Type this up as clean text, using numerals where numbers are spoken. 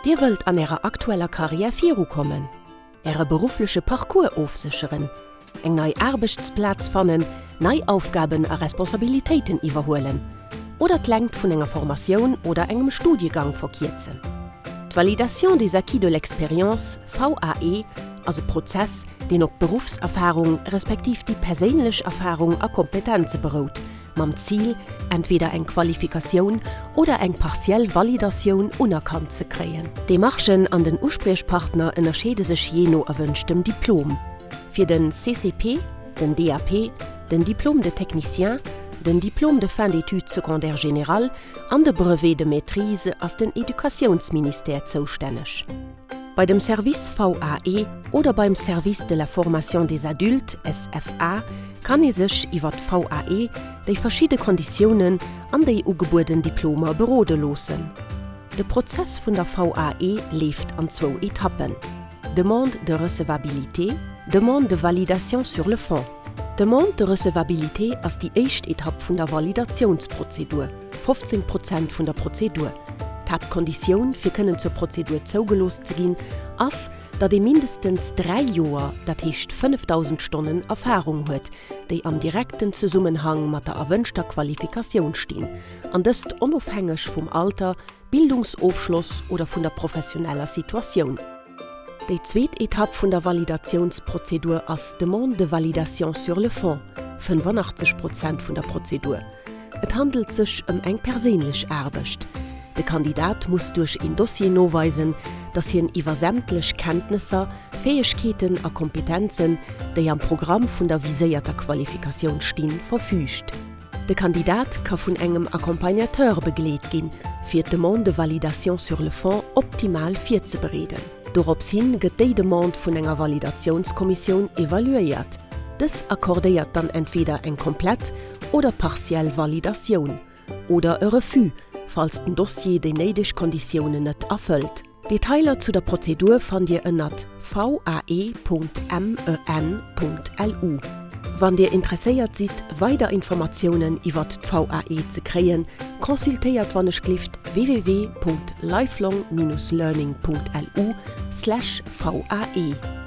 Dir wëllt an Ärer aktueller Karriär virukommen, Äre beruffleche Parcours ofsécheren, eng nei Aarbechtsplaz fannen, nei Aufgaben a Responsabilitéiten iwwerhuelen oder d'Längt vun enger Formatioun oder engem Studiegang verkierzen? D'Validation des acquis de l'expérience, VAE, ass e Prozess, deen op d'Beruffserfarung respektiv déi perséinlech Erfarung a Kompetenze berout, mam Zil, entweder eng Qualifikatioun oder eng partiell Validatioun unerkannt ze kréien. D'Demarchen an den Uspriechpartner ënnerscheede sech jee no erwënschtem Diplom. Fir den CCP, den DAP, den Diplôme de technicien, den Diplôme de fin d'études secondaires générales an de Brevet de maîtrise ass den Educatiounsministère zoustänneg. Bei dem Service VAE oder beim Service de la formation des adultes, SFA, kann ee sech iwwer d'VAE, déi verschidde Konditiounen an déi ugebueden Diplomer berode loossen. De Prozess vun der VAE leeft an zwou Etappen, Demande de recevabilité, Demande de validation sur le fond. D'Demande de recevabilité ass déi éischt Etapp vun der Validatiounsprozedur, 15 Prozent vun der Prozedur. D'Haaptkonditioun, fir kënnen zur Prozedur zougelooss ze ginn, ass, datt ee mindestens 3 Joer, dat heescht 5.000 Stonnen Erfarung huet, déi am direkten Zesummenhang mat der erwënschter Qualifikatioun stinn, an dëst onofhängeg vum Alter, Bildungsofschloss oder vun der professioneller Situatioun. Déi zweet Etapp vun der Validatiounsprozedur ass d'Demande de validation sur le fond, 85 Prozent vun der Prozedur. Et handelt sech ëm eng perséinlech Aarbecht. De Kandidat muss duerch een Dossier noweisen, datt hien iwwer sämtlech Kenntnesser, Fäegkeeten a Kompetenzen, déi am Programm vun der viséierter Qualifikatioun stinn, verfüügt. De Kandidat ka vun engem Accompagnateur begleet ginn, fir d'Demande de validation sur le fond optimal virzebereeden. Dorops hin gëtt déi Demande vun enger Validatiounskommissioun evaluéiert. Dës accordéiert dann entweder eng komplett oder partiell Validatioun, oder e Refus, falls den Dossier déi néideg Konditiounen net erfëllt. Detailer zu der Prozedur fannt Dir ënnert vae.men.lu. Wann Dir interesséiert sidd, weider Informatiounen iwwert d'VAE ze kréien, consultéiert wannechglift www.lifelong-learning.lu/vae.